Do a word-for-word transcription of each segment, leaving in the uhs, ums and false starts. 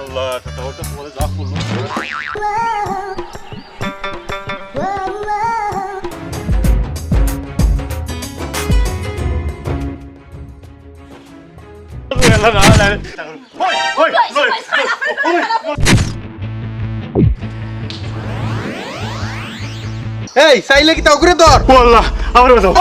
আল্লাহ, ঠাট্টা করতে তোমাদের যা করলো। এই, চাইলে কিতা অগুরে ধর। ও আল্লাহ, আমারে বাঁচাও।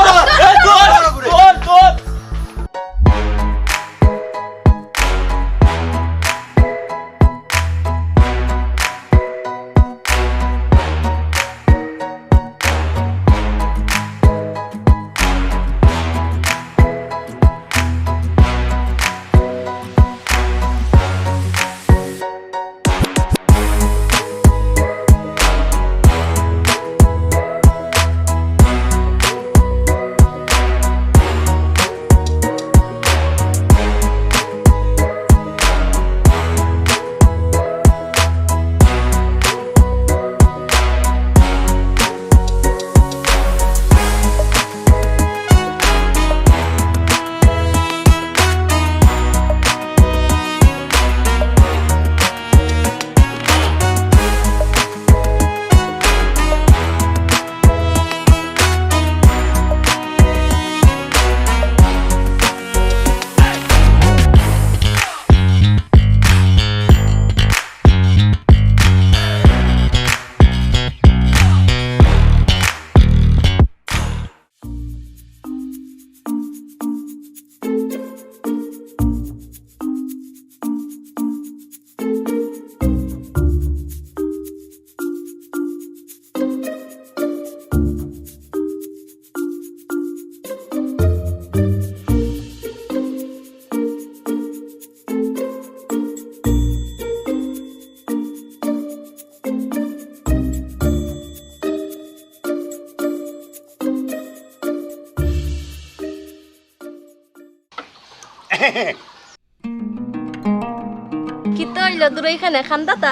কিতা অইলো, দুরই কেনে কান্দাত?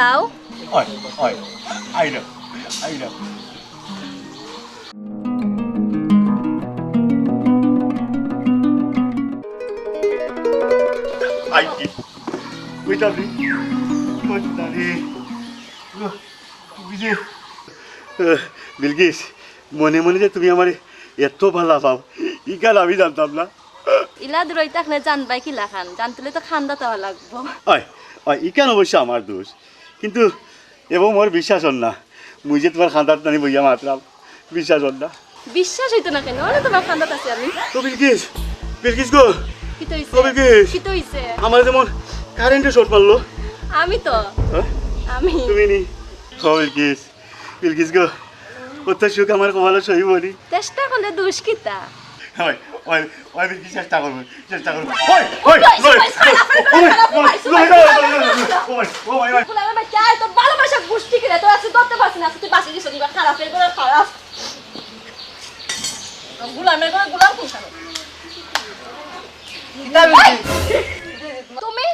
ওই, ওই, আইলো, আইলো। আই কি? কইতাম নি? কইতাম নি? বুঝি? আহ, বিলকিস, মনে মনে যে তুমি আমারে এত ভালা পাও, ইখান আমি জানতাম না। ইলা দুরই থাকলে জানবায় কিলাখান? জানতে অইলে তো কান্দাত আওয়া লাগবো। ওই, ওই, ইখান অবশ্য আমার দোষ, কিন্তু এবো মোর বিশ্বাস অর না। মুই যে তুমার কান্দাত নানি বইয়া মাতরাম, বিশ্বাস অর না। বিশ্বাস অইতো না কেনে? অইলে তুমার কান্দাত আছি আমি। ও বিলকিস, বিলকিস গো। কিতা অইছে? ও বিলকিস। কিতা অইছে? আমারে যেমন কারেন্টে শর্ট মারলো। আমি তো। হ্যাঁ? আমি। তুমি নি? ও বিলকিস, বিলকিস গো, অত সুখ আমার কপালো সইবো নি। চেষ্টা করলে দোষ কিতা? ওই, ওই, ওই বিলকিস চেষ্টা করবো, চেষ্টা করবো। ওই, ওই, ওই, ওই, ওই, ওই, ওই, ওই। গুলামের বাচ্চা, আয় তোর ভালোবাসা গুষ্টি কিরে, তোর আজকে ধরতে পারছি না, আজকে তুই বাঁচি গেছিস, তুই খারাপ, এরপরে খারাপ। গুলামের ঘরে গুলাম কোনখানে? কিতা বিলকিস? তুমি?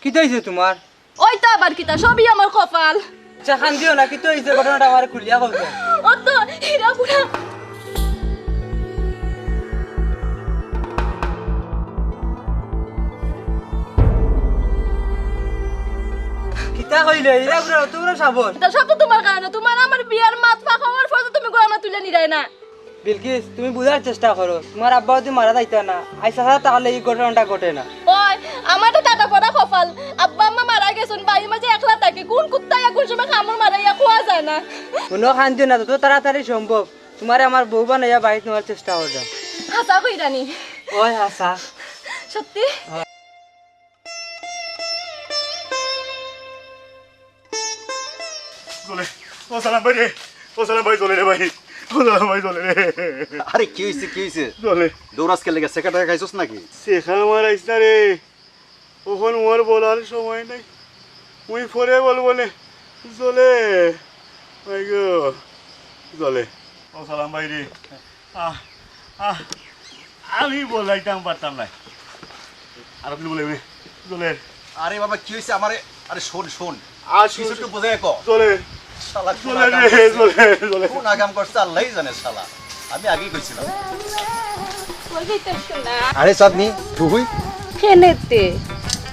কিতা অইছে তুমার? ওই তো আবার কিতা, সবই আমার কপাল। আচ্ছা, কান্দিও না, কিতা অইছে ঘটনাটা আমারে খুলিয়া কও তো। ও তো, হীরা বুড়া। কিতা কইলে? হীরা বুড়া, অত বড় সাহস? ইতা সব তো তুমার কারণে, তুমার আমার বিয়ার মাত ফাঁকা অওয়ার পর তো তুমি গয়না তুলে নিরায় না। বিলকিস, তুমি বুঝার চেষ্টা করো, তুমার আব্বা যদি মারা যাইতা না, আইজ ছাড়া তাইলে ই ঘটনাটা ঘটে না। ওই, আমার তো কাটা পড়া কপাল, আব্বা আম্মা মারা গেছইন, বাড়ির মাঝে একলা থাকি, কোন কুত্তায় কোন সময় কামড় মারে ইয়া কওয়া যায় না। হুনো, কান্দিও না, যত তাড়াতাড়ি সম্ভব তুমারে আমার বউ বানাইয়া বাড়িত নেওয়ার চেষ্টা করো। হাছা কইরানি? ওই হাছা। সত্যি? জ্বলে। ও সালাম ভাই রে, ও সালাম ভাই জ্বলে রে ভাই, ও সালাম ভাই জ্বলে রে। আরে কি অইছে, কি অইছে? জ্বলে। দৌড়াস কে লেগে, সেকা টেকা খাইছস নাকি? সেকা মারাইস না রে, অখন মোর বলার সময় নাই, মুই পরে বলবো নে। জ্বলে ভাই গো, জ্বলে। ও সালাম ভাই রে, আহ, আহ, আমি বলাইতাম পারতাম না। আর আপনি বলে, বলে, বলে। আরে বাবা, কি হইছে আমারে? আরে শোন, শোন। আর কিছু শোন, একটু বুঝাই কও। চলে। শালা কোন চলে আকাম রে, করছে? চলে, চলে। কোন আকাম করছে আল্লাহই জানে শালা। আমি আগেই কইছিলাম। কই যাইতাম শোনা? আরে চাঁদনি, তুই? কেনেতে?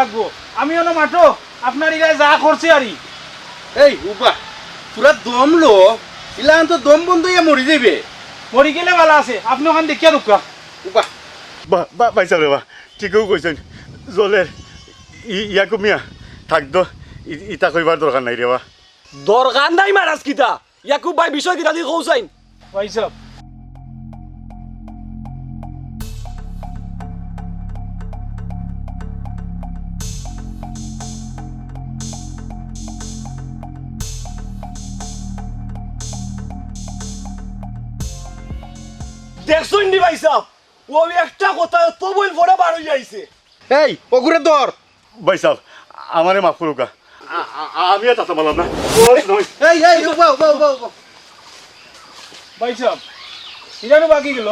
লাগবো। আমি অনো মাঠো আপনার ইলায় যা করছি আরি। এই উবা, পুরা দম লো, ইলান তো দম বন্ধ অইয়া মরি যাইবে। মরি গেলে ভালা আছে, আপনে অখান দেখিয়া দেউক্কা। উবা। বা, বা, ভাইসাব রে বা, ঠিকউ কইছইন। জলের, ই-, ইয়াকুব মিয়া, থাক তো, ই-, ইতা কইবার দরকার নাই রে বা। দরকার নাই মারাস কিতা? ইয়াকুব ভাই, বিষয় কিতা দি কউছাইন? ভাইসাব। দেখছইন নি ভাইসাব? অউ একটা কথা তো বইল পরে বার অইয়া আইছে। এই, অগুরে ধর। ভাইসাব, আমারে মাফ করউক্কা। আ-, আ-, আমি আর তাতা মারলাম না। এই, এই, উবা, উবা, উবা, উবা। ভাইসাব, ইলানু বাকি গেল।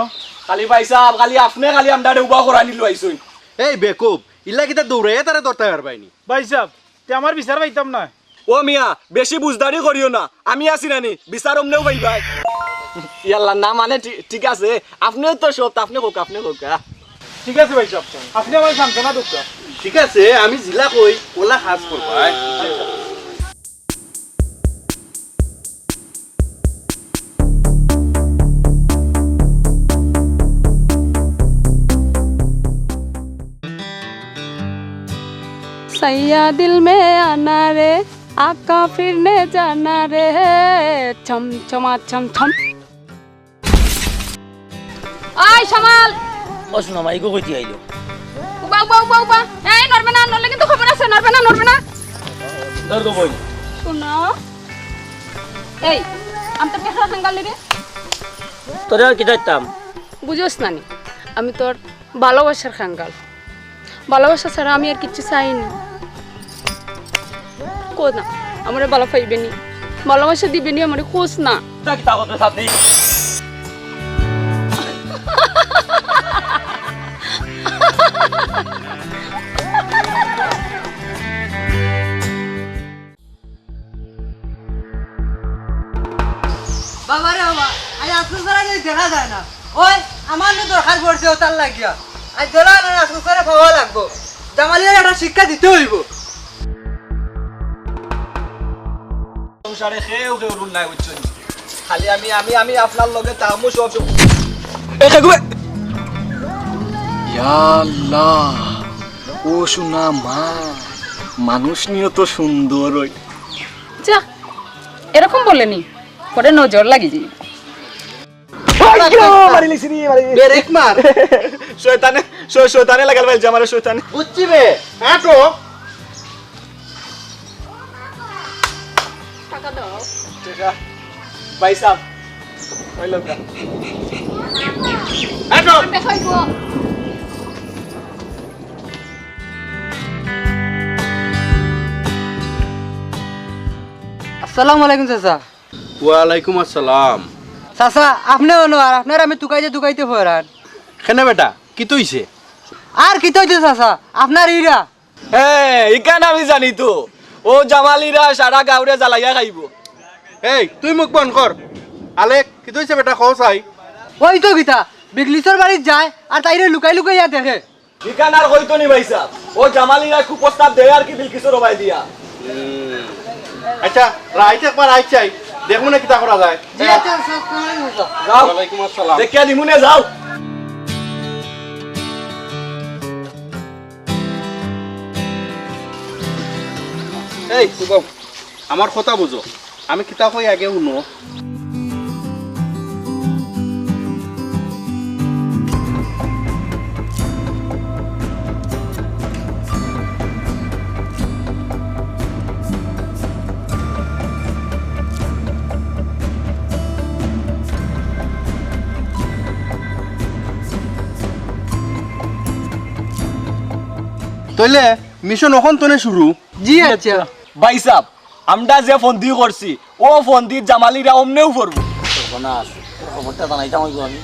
খালি ভাইসাব, খালি আপনে খালি আমরারে উবা করানিলো আইছইন। এই বেকুব, ইলা কিতা দৌড়াইয়া তারে ধরতায় পারবায়নি? ভাইসাব, তে আমার বিচার পাইতাম না। ও মিয়া, বেশি বুঝদারি করিও না, আমি আছি না নি, বিচার অমনেউ পাইবায়। ইয়াল্লা, না মানে ঠি-, ঠিক আছে, আপনেউ তো সব, আপনে কউক্কা, আপনে কউক্কা। ঠিক আছে ভাইসাব, আপনে আমারে সান্ত্বনা দেউক্কা। ঠিক আছে, আমি যেলা কই, অলা কাজ করবায়। সাইয়া দিল মে আনা রে, আকা ফিরনে জানা রে, ছম ছমা ছম ছম। ওই সামাল! ও সোনা মা, ইগু কইতে আইলো? উবা, উবা, উবা, উবা। এই, নড়বে না, নড়লে কিন্তু খবর আছে, নড়বে না, নড়বে না। ধর গো বইন। শুনো। এই, আমি তো পেশা খাঙ্গালি রে। তোরে আর কিতা দিতাম? বুঝোস না নি? আমি তোর ভালোবাসার খাঙ্গাল। ভালোবাসা ছাড়া আমি আর কিচ্ছু চাই না। কো না, আমারে ভালা পাইবে নি, ভালোবাসা দিবে নি, আমারে কস না। তা কিতা করবে সাথে? বাবা রে বাবা, আজ আজকে ছাড়া যদি দেখা যায় না। ওই, আমার নু দরকার পড়ছে ওটার লাগিয়া। আজ দোলা না আজকে ছাড়া পাওয়া লাগবো। জামালিরে একটা শিক্ষা দিতে হইব। সংসারে কেউ কেউ রুল নাই, বুঝছো নি? খালি আমি, আমি, আমি আপনার লগে তামু সব সব। এ, কাকু ভাই। ইয়া আল্লাহ, ও সোনা মা, মানুষ নিয়ে তো সুন্দর ওই। যা, এরকম বলেনি, পরে নজর লাগি যাইব। আইয়ো, মারি লিছি রে, মারি লিছি। ব্রেক মার। শয়তানে, শ-, শয়তানে লাগাল ফালাইছে আমারে, শয়তানে। বুঝছি বে, হাঁটো। টাকা দাও। টাকা। ভাই সাহেব, ওই লোকটা। হাঁটো। দেখাইবো। আসসালামু আলাইকুম চাচা। ওয়ালাইকুম আসসালাম। চাচা, আপনে অনো আর আপনার আমি তুকাইতে তুকাইতে ফরান। কেনে বেটা, কিতা অইছে? আর কিতা অইতো চাচা, আপনার ইরা। হ্যাঁ, ইখান আমি জানি তো। ও জামালিরা সারা গাউরে জ্বালাইয়া খাইবো। এই, তুই মুখ বন্ধ কর। আলেক, কিতা অইছে বেটা, কও চাই। ওই তো কিতা, বিলকিসর বাড়িত যায় আর তাইরে লুকাই লুকাইয়া দেখে। ইখান আর কইতো নি ভাই সাহেব। ও জামালিরা কুপ্রস্তাব দেয় আর কি বিলকিসর বায় দিয়া। হুম। আচ্ছা, রাইত একবার আইছাই, দেখমু না কিতা করা যায়। জি, আচ্ছা, আসসালামু আলাইকুম, স্যার। যাও। ওয়ালাইকুম আসসালাম। দেখিয়া দিমু নে, যাও। এই, শুভম, আমার কথা বুঝো। আমি কিতা কই আগে হুনো। তইলে মিশন অখন তনে শুরু। জি, আচ্ছা। ভাই সাহেব, আমরা যে ফন্দি করছি, ও ফন্দিত জামালিরা অমনেউ পড়বো। সর্বনাশ, তোর খবরটা জানাইতাম অইবো আমি।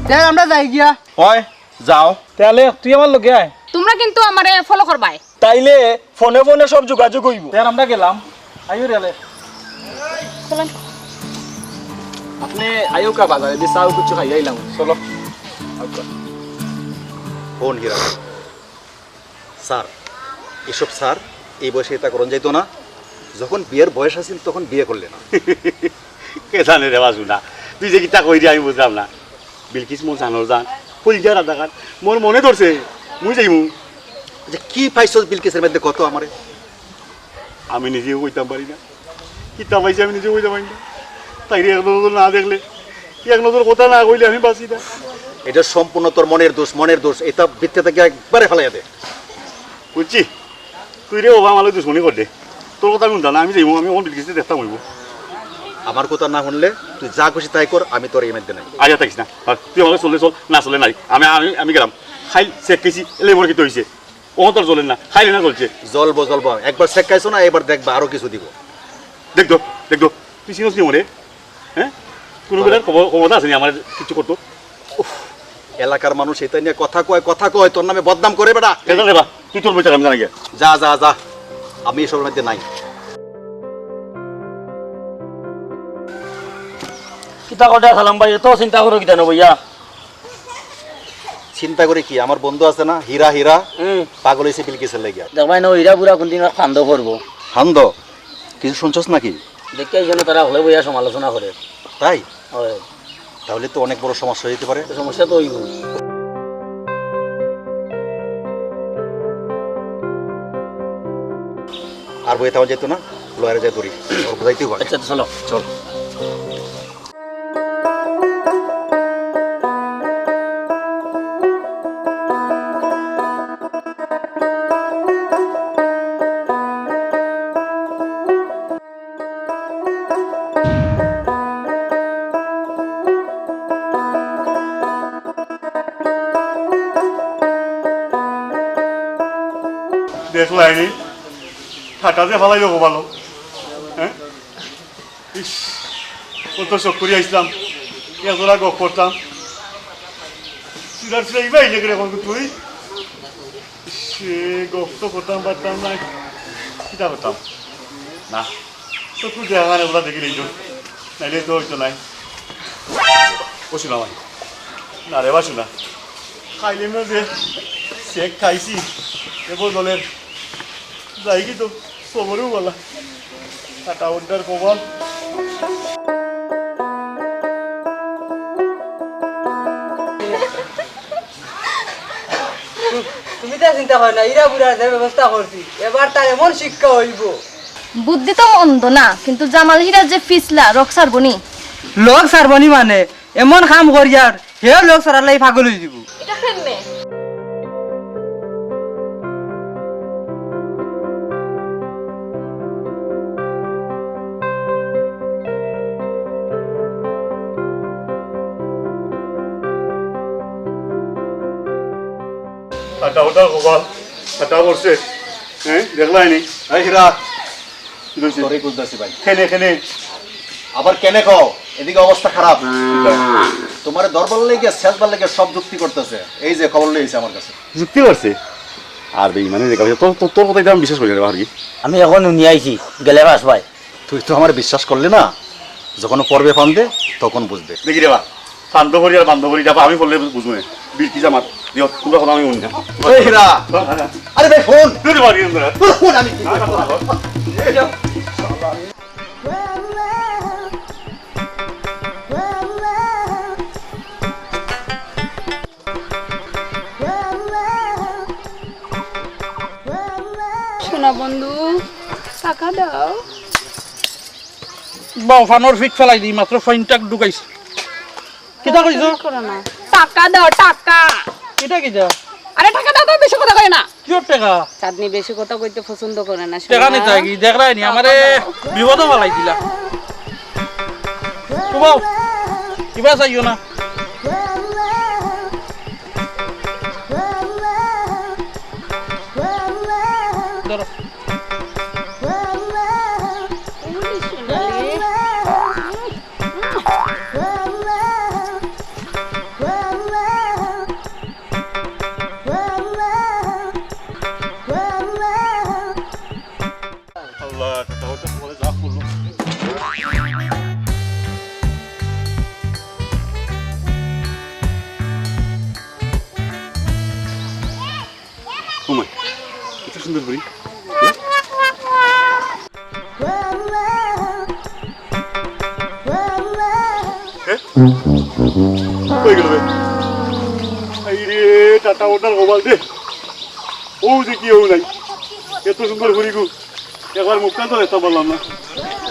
স্যার, আমরা যাই গিয়া। অয়, যাও। তাইলে তুই আমার লগে আয়। তোমরা কিন্তু আমারে ফলো করবায়। তাইলে ফোনে ফোনে সব যোগাযোগ অইবো। স্যার, আমরা গেলাম। আইও রে আলে। চলেন। আপনে আইও কা বাজারে, দি চা কিচ্ছু খাইয়া আইলাম। চলো। আচ্ছা। ফোন হিরা। স্যার, এসব স্যার, এই বয়সে ইতা করন যাইতো না। যখন বিয়ের বয়স আছিল, তখন বিয়ে করলে না। কে জানে রে বাসু না, তুই যে কিতা কইরে আমি বুঝলাম না। বিলকিস মোর জানর জান, কলিজার আধাখান, মোর মনে ধরছে, মুই যাইমু। আচ্ছা, কি পাইছস বিলকিসের মধ্যে কত আমারে? আমি নিজেও কইতাম পারি না। কিতা পাইছি আমি নিজেও কইতাম পারি না। তাইরে এক নজর না দেখলে, এক নজর কথা না কইলে আমি বাঁচি না। এটা সম্পূর্ণ তোর মনের দোষ, মনের দোষ। এটা ভিত্তি থেকে একবারে ফালাইয়া দে। বুঝছি? তুই রে বাবা, আমার লগে দুশমনি কর দে। তোর কথা আমি হুনতাম না, আমি যাইমু, আমি অখন বিলকিসরে দেখতাম অইবো। আমার কথা না হুনলে তুই যা খুশি তাই কর, আমি তোর এই মধ্যে নাই। আইয়া থাকিস না। আর তুই আমাকে চললে চল, না চললে নাই। আমি, আমি, আমি গেলাম। খাইল চেক খাইছি, এলে মোর কিতা অইছে? ও তো আর জ্বলে না, খাইলে না জ্বলছে। জ্বলবো, জ্বলবো। একবার চেক খাইছো না, এবার দেখবা আরো কিছু দিব। দেখ তো, দেখ তো, তুই চিনস নি মোরে? হ্যাঁ? কোনো বেলার ক্ষম-, ক্ষমতা আছে নি আমার কিছু করতো? উফ, এলাকার মানুষ এটা নিয়ে কথা কয়, কথা কয়, তোর নামে বদনাম করে বেটা। এটা রে বা, তুই তোর বইটা আমি জানাই গিয়া। যা, যা, যা, আমি এসবের মধ্যে নাই। কিতা কটা সালাম ভাই, এত চিন্তা করো কিতা নবইয়া? চিন্তা করি কি, আমার বন্ধু আছে না, হীরা, হীরা, হুম। পাগল অইছে বিলকিসের লাগিয়া। দেখবায় না, হীরা বুড়া কোনদিন আর ফান্দো পড়বো। ফান্দো? কিছু শুনছস নাকি? দেখি এই জন্য তারা হলে বইয়া সমালোচনা করে। তাই? হয়। তাহলে তো অনেক বড় সমস্যা হইতে পারে। তো সমস্যা তো হইব। আর বইয়া থাকা যাইতো না, লয়ারে যাই ধরি, ওর বুঝাইতেই হয়। আচ্ছা, চলো, চল। দেখলায়নি? ঠাটা যে ফালাইলো গো ভালো। হ্যাঁ? ইস, কত শখ করি আইসলাম। এজরা গপ করতাম। চুরার চুরা ইবাই লেগে রে বন্ধু তুই। সে গপ তো করতাম পারতাম না। কিতা করতাম? না। চকুর দেখা কানে ওরা দেখি নিত। নাইলে তো হইতো নাই। ও শোনা ভাই। না রে বা শোনা। খাইলে না যে চেক খাইছি। এ বদলের যাই কি তো খবরেও বলা। টাটা উদ্ধার খবর। তুমি তো চিন্তা করো না, ইরা বুড়ার যে ব্যবস্থা করছি, এবার তার এমন শিক্ষা হইব। বুদ্ধি তো মন্দ না, কিন্তু জামাল হীরার যে ফিসলা, রক ছাড়বো নি। লগ ছাড়বো নি মানে? এমন কাম করিয়ার, হেও লগ ছাড়ার লাগি পাগল হয়ে দিব। এটা কেমনে? আটা ওটা গোপাল, আটা পড়ছে। হ্যাঁ, দেখলায়নি? এই হীরা, কি হইছে? তোরে খুঁজতাছি ভাই। কেনে, কেনে? আবার কেনে কও? এদিকে অবস্থা খারাপ। তোমারে ধরবার লাগি, শেষবার লাগি সব যুক্তি করতেছে। এই যে খবর লইছে আমার কাছে। যুক্তি করছে? আর বেইমানি রে, তোর, তোর, তোর কথা এটা আমি বিশ্বাস করি না রে, বাহারি। আমি এখন নিয়ে আইছি, গেলে বাস ভাই। তুই তো আমার বিশ্বাস করলে না, যখন পড়বে ফান্দে, তখন বুঝবে। দেখি রে বা, ফান্দো করি আর বান্দো করি যাবা, আমি বললে বুঝবো না। বিল কি জামাত? দিও, তোমরা কথা আমি শুনি না। এই হীরা। হ্যাঁ, হ্যাঁ, হ্যাঁ। আরে ভাই, ফোন। তুই রে বাড়ি এনে ধরে। তোর ফোন আমি কি করবো? এই যাও। সোনা বন্ধু, টাকা দাও। বাও, ফানোর ফিক ফেলাই দি, মাত্র ফাইনটা ঢুকাইছে। কিতা কইছো? করো না। টাকা দাও, টাকা। কিতা কিতা? আরে টাকা দাও তো, বেশি কথা কয় না। কিয়র টাকা? চাঁদনি বেশি কথা কইতে পছন্দ করে না, সোনা। টাকা নিতে আগে দেখরায়নি, আমারে বিপদে ফালাই দিলা। ঘুমাও, কিবা চাইও না। ধরো। আল্লাহ, কথা বলতে বলে যা করলো। ও মা, এত সুন্দর বুড়ি। হ্যাঁ? কই গেল রে? এই রে, টাটা ওটার মোবাইল দে। ও যে কি ও নাই। এত সুন্দর বুড়ি গো। একবার মুখখান তো দেখতাম পারলাম না।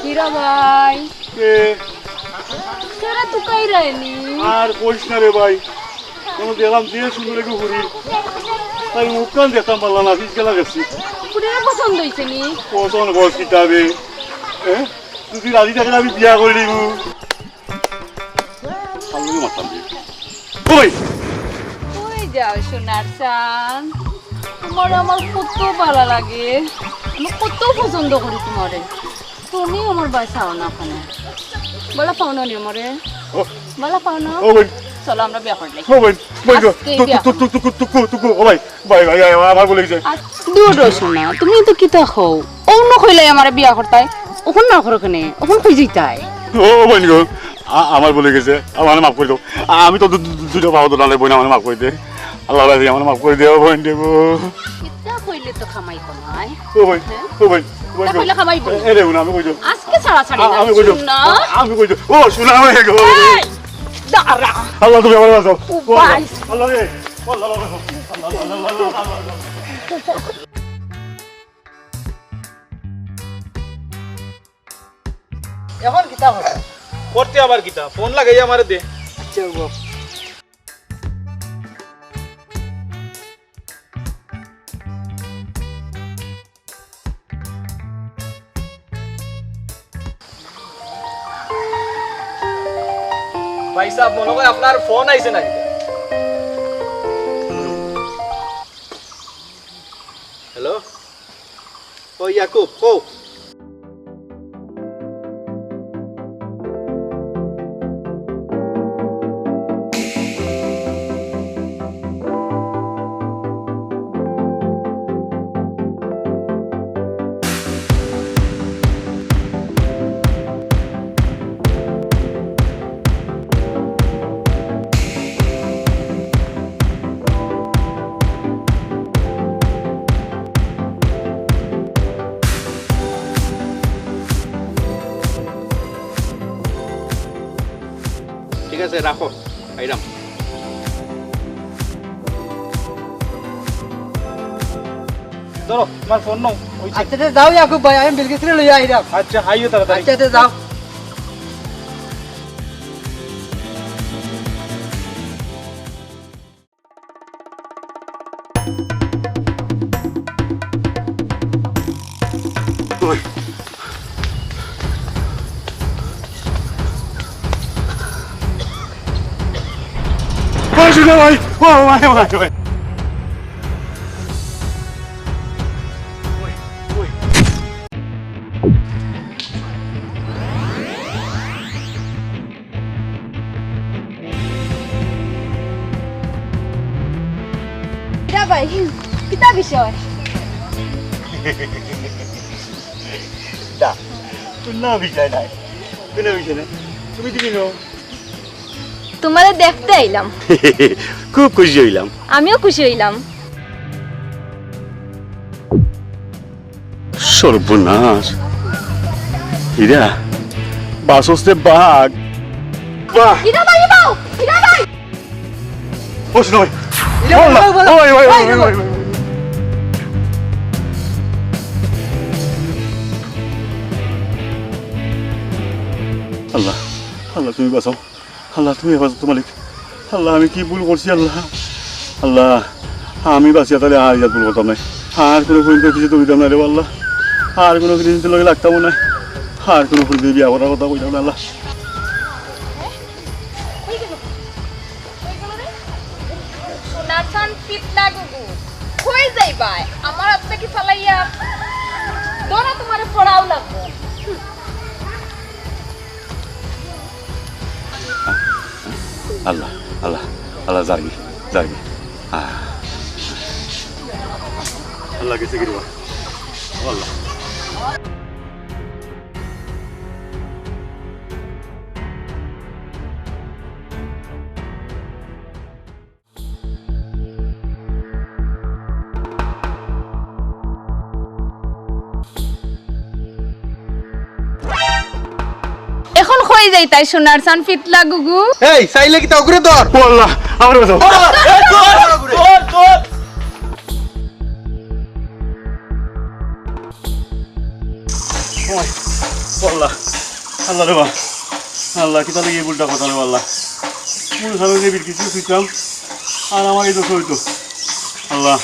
হীরা ভাই। কে? তোরা তো কাইরায়নি। আর কইস না রে ভাই। কোনো দেখলাম যে সুন্দর একটু ঘুরি। তাই মুখখান দেখতাম পারলাম না, ফিস গেলা গেছি। বুড়িরে পছন্দ হইছে নি? পছন্দ বস কিতাবে। হ্যাঁ? তুই রাজি থাকলে আমি বিয়া করে নিব। ভালো মারতাম দিয়ে। ওই! কই যাও সোনার চান? তোমার আমার কত ভালো লাগে, আমি কত পছন্দ করি তোমারে। তুমি আমার বাসাও না ওখানে। বলা পাও না নি আমারে? ও। বলা পাও না? ও বোন। চলো আমরা বিয়া করলাই। ও বোন, বোন গো। আজকে তু, বিয়া তু, তু, করলাই। তু, তু, তু, তু, তু, ও ভাই, ভাই, ভাই, আমার, আমার ভুল হইছে। আর দূর রও সোনা, তুমি তো কিতা কও? অউ না কইলাই আমারে বিয়া করতায়, অখন না করো কেনে? অখন কই যাইতায়? ও বোন গো, আ-, আমার ভুল হয়ে গেছে, আমারে মাফ করে দাও। আ-, আমি তো দু-, দু-, দুটো পাও দোলালে বোন, আমারে মাফ করে দে। আল্লাহ রাজি, আমারে মাফ করে দে, ও বোন গো। কিতা কইলে তো কামাই কো নায়। ও বোন, হ্যাঁ? ও বোন, বোন কিতা গো। কইলে কামাই কো? এ রে বোন, আমি কই যাও। আজকে ছাড়া ছাড়ি আ-, না, আমি কই যাও। শুন না। আ-, আমি কই যাও। ও, শোনা হয়ে গো। এই, দাঁড়া। আল্লাহ, তুমি আমারে বাঁচাও। ও ও আল্লাহ। ভাই। আল্লাহ রে। ও আল্লাহ, আল্লাহ, আল্লাহ। এখন কিতা করতে? করতে আবার কিতা? ফোন লাগাইয়া আমারে দে। আচ্ছা, বাপ। ভাই সাহেব, মনে হয় আপনার ফোন আইছে নাকি? হ্যালো? ও ইয়াকুব, কও। ঠিক আছে, রাখো, আইরাম। ধরো, তোমার ফোন নাও। আচ্ছা, তে যাও ইয়াকুব ভাই, আমি বিলকিসরে লইয়া আইরাম। আচ্ছা, আইও তাড়াতাড়ি। আচ্ছা, তে যাও। ওই, শুনো ভাই, ও ভাই, ও ভাই, ও ভাই। কিতা ভাই, কিতা বিষয়? দা, কোনো বিষয় নাই, কোনো বিষয় নাই। তুমি দিবি না? তোমারে দেখতে আইলাম। খুব খুশি অইলাম। আমিও খুশি অইলাম। সর্বনাশ। ইরা, বাসস্তে বাঘ। বাহ। ইরা ভাই, ইরা ভাই, ইরা ভাই। ও শোনো ভাই। ইরা ভাই, ভাই, ভাই, ভাই, ভাই, ভাই, ভাই, ভাই, ভাই। ভাই। আল্লাহ, আল্লাহ, তুমি বাঁচাও। আল্লাহ, তুমি হেফাজত মালিক। আল্লাহ, আমি কি ভুল করছি আল্লাহ? আল্লাহ, আমি বাঁচিয়া তাইলে আর ইয়াত ভুল করতাম নায়। আর কোনো ফুরিন্তর পিছে দৌড়িতাম নায় রে আল্লাহ। আর কোনো ফুরিন্তর লগে লাগতামও নায়। আর কোনো ফুরিন্তর বিয়া করার কথা কইতাম নায় আল্লাহ। সোনার চান পিতলা গুগু, কই যাইবায়? আমার আত থাকি ফালাইয়া। ধরো, তোমারে পড়াও লাগবো। আল্লাহ, আল্লাহ, আল্লাহ, যারগি, যারগি। আহ। আল্লাহ গেছে গি রে বা? ও আল্লাহ। এখন কই যাইতায় সোনার চান পিতলা গুগু? এই, চাইলে কিতা অগুরে ধর? ও আল্লাহ, আমারে বাঁচাও। ধর, ধর, ধর, ধর। ওই, আল্লাহ, আল্লাহ রে বা, আল্লাহ, কিতা লাগি এই ভুলটা করতাম রে আল্লাহ? মনে সামনে যে বিলকিস ছুইতাম, আর আমার এই দোষ অইতো। আল্লাহ,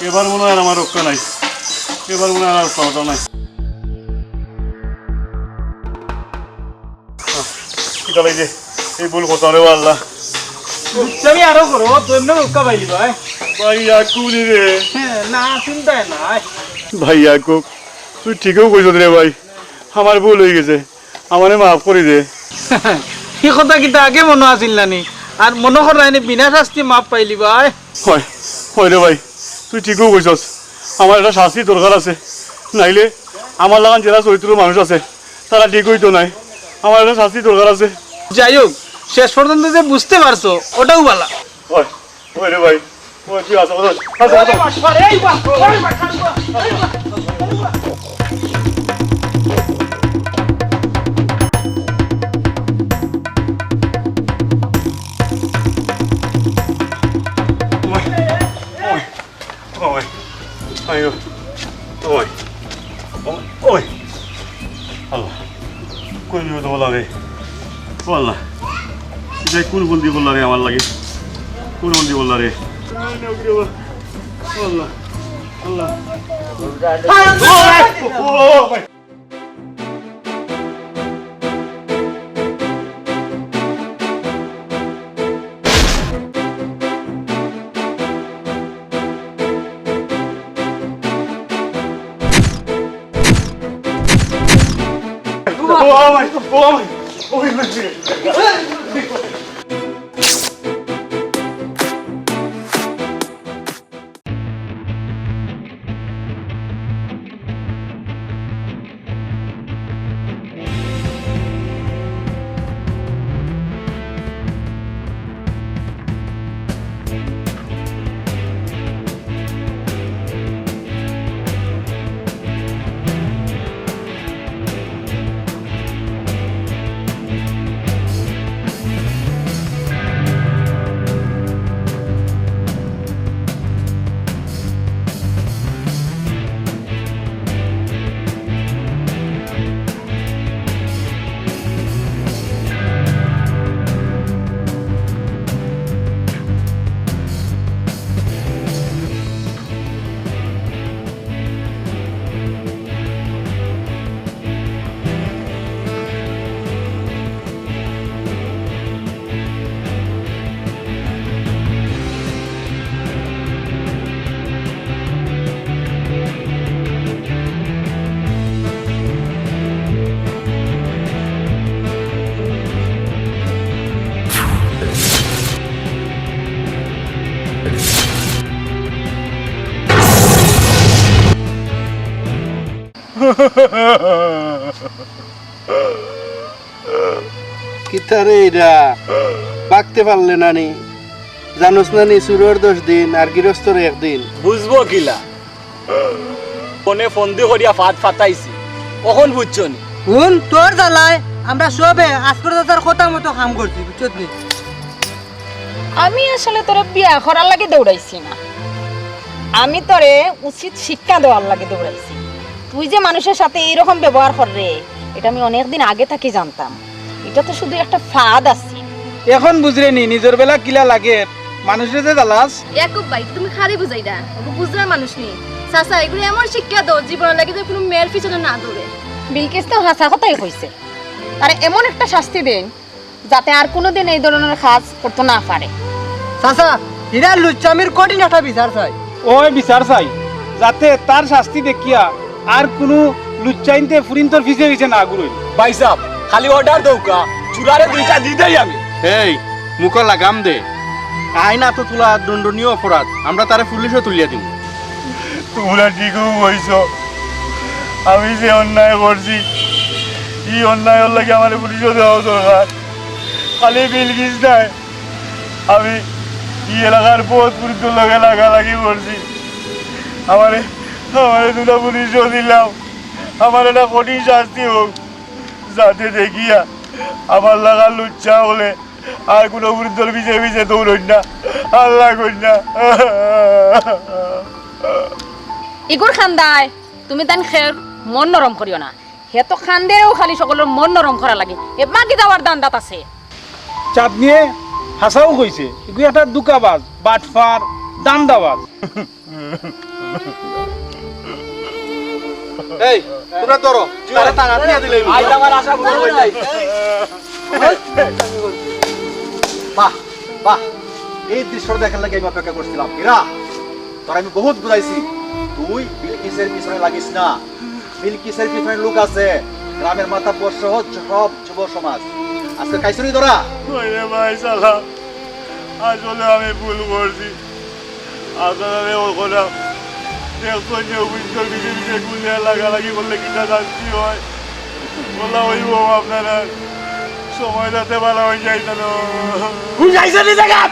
এবার মনে হয় আর আমার রক্ষা নাই, এবার মনে হয় আর রক্ষা নাই। কিতা লাগি যে এই ভুল করতাম রে আল্লাহ। দুষ্টামি আরো করো, তো এমনে রক্ষা পাইলি ভাই। ভাই, আর কুলি রে। হ্যাঁ, না, চিন্তায় নাই। ভাই ইয়াকুব, তুই ঠিকউ কইছস রে ভাই, আমার ভুল অই গেছে, আমারে মাফ করি দে। ই কথা কিতা আগে মনো আছিল না নি? আর মনো কর না নি, বিনা শাস্তি মাফ পাইলি ভাই। হয়, হয় রে ভাই, তুই ঠিকউ কইছস, আমার একটা শাস্তি দরকার আছে, নাইলে আমার লাখান যেরা চরিত্রর মানুষ আছে, তারা ঠিক অইতো নায়। আমার একটা শাস্তি দরকার আছে। যাই হোক, শেষ পর্যন্ত যে বুঝতে পারছো, ওটাও ভালা। ওই, ওই রে ভাই, ওই তুই আসো, আসো, আসো, আসো। ওই, ওই, আইও, ওই, ওই, আল্লাহ, ওই রে বাবা রে। ও আল্লাহ। ইটা কোন বন্দি করলা রে আমার লাগি? কোন বন্দি করলা রে? ও আল্লাহ। আল্লাহ। ও ভাই, ও ভাই। ও ভাই, ও ভাই, ও ভাই। কিতারে ইটা? বাগতে পারলে না নি? জানোস না নি, চুরর দশ দিন আর গিরস্তর একদিন। বুঝবো কিলা? ফোনে ফন্দি করিয়া ফাঁদ ফাতাইছি, অখন বুঝছো নি? হুন, তোর জ্বালায় আমরা সবে আজগর দাদার কথা মতো কাম করছি, বুঝছত নি? আমি আসলে তোরে বিয়া করার লাগি দৌড়াইছি না, আমি তোরে উচিত শিক্ষা দেওয়ার লাগি দৌড়াইছি। তুই যে মানুষের সাথে এইরকম ব্যবহার কররে, এটা আমি অনেক দিন আগে থাকি জানতাম। এটা তো শুধু একটা ফাঁদ আছিল। এখন বুঝরে নি নিজর বেলা কিলা লাগে, মানুষরে যে জ্বালাস। ইয়াকুব ভাই, তুমি খালি বুঝাইরা, ওগু বুঝরার মানুষ নি। চাচা, এগুরে এমন শিক্ষা দেও, জীবনর লাগি যে কোনো মেয়ের পিছনে না দৌড়ে। বিলকিস তো হাছা কথাই কইছে, তারে এমন একটা শাস্তি দেইন, যাতে আর কুনুদিন এই ধরনর কাজ করতো না পারে। চাচা, ইরা লুচ্চামির কঠিন একটা বিচার চাই। ওই বিচার চাই, যাতে তার শাস্তি দেখিয়া আর কুনু লুচ্চাইন্তে ফুরিন্তর পিছে পিছে না ঘুরইন। ভাইসাব, খালি order দেউক্কা, চুরারে দুইটা দি দেই আমি। এই, মুখো লাগাম দে। আইন আতো তুলা দণ্ডনীয় অপরাধ, আমরা তারে পুলিশো তুলিয়া দিমু। তুমরা ঠিকউ কইছো, আমি যে অন্যায় করছি, ই অন্যায়র লাগি আমারে পুলিশো দেওয়া দরকার। খালি বিলকিস নায়, আমি ই এলাকার বউত ফুরিন্তর লগে লাগালাগি করছি। আমারে, আমারে তুমরা পুলিশো দিলাও, আমার একটা কঠিন শাস্তি হোক, যাতে দেখিয়া আমার লাখান লুচ্চা অকলে আর কুনু ফুরিন্তর পিছে পিছে দৌড়ইন না, আল্লাহ কইন না। ইগুর কান্দায় তুমি তান খের মন নরম করিও না। হে তো কান্দেরেউ খালি সকলর মন নরম করার লাগি। এ মাগি যাওয়ার ধান্দাত আছে। চাঁদনিয়ে হাছাউ কইছে, ইগু একটা ধুকাবাজ, বাটপার, ধান্দাবাজ। এই, তুমরা ধরো, তারে টাঙাত নিয়া দিলে অইবো। আইজ আমার আশা পূরণ অইল। বাহ, বাহ, এই দৃশ্য দেখার লাগি আমি অপেক্ষা করছিলাম। হীরা, তোরে আমি বহুত বুঝাইছি, তুই বিলকিসের পিছনে লাগিস না। বিলকিসের পিছনে লোক আছে, গ্রামের মাতবর সহ সব যুব সমাজ। আজকে খাইছনি ধরা? ওই রে ভাই, শালা, আসলে আমি ভুল করছি। আপনারা রে ও করা, দেখছেন যে অফিসের ভিতরে ভিতরে গুলিয়া লাগালাগি করলে কিতা শাস্তি হয়? বলা অইবো আপনারা, সময় যাতে বালা অই যায় যেন। বুঝাইছে নি জাগাত?